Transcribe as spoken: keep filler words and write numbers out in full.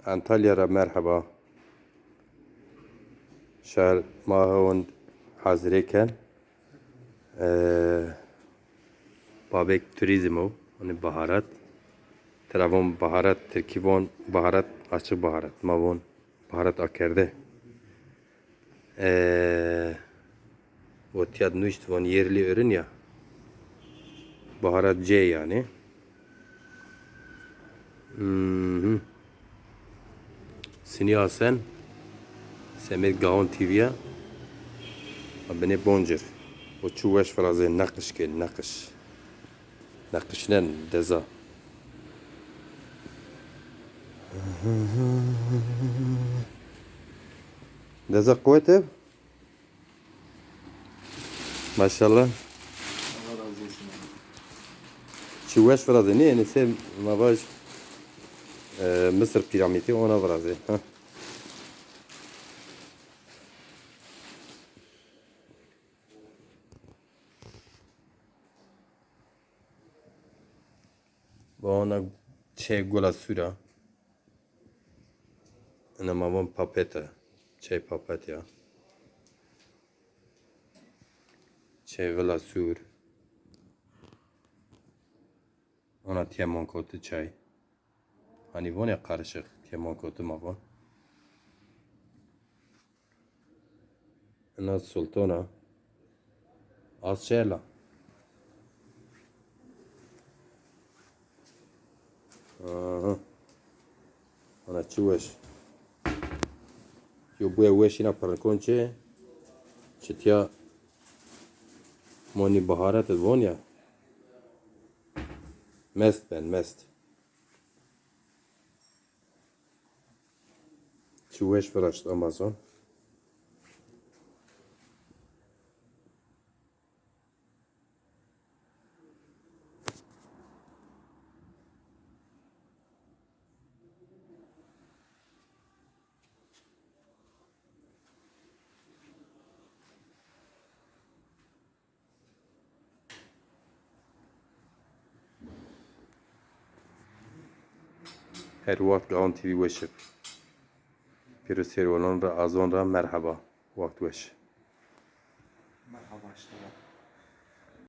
Antalya ra merheba. Şar ma hewin hazirê ken. Ee, babek turizm o. Hani baharat. Tira von baharat, Tirkî von baharat, açık baharat. Ma von baharat akerde. Ee, o tiyad nuşt von yerli ürün ya. Baharat C yani. Mhm. Sinî Asen, Semêd Gaon T V'ya. A binê boncir. O çi weş virazê, neqiş ke, neqiş. Neqişnen deza. Deza quwet e. Maşallah. Allah razı olsun abi. Çi weş virazê, nê? Yanî se ma vaj, e, Misir piramîdî ona virazê. Ha. Bu ona çê gula sura. Ina ma von papeta. Çay papatya. Çay vila sûr. Ona tiye monkoti çay. Hani von ya karışık. Tiye monkoti ma von. Ina sultona. Az çela. Aha. Ana çi weş. Yo buya weş ina pirnikon çi. Çitiya monî baharat von ya. Mest ben, mest. Çi weş viraşt Amazon. Her wext Gaon T V weş ib. Pêro sêrwalan ra, azon ra merheba. Wext weş. Merhaba işte.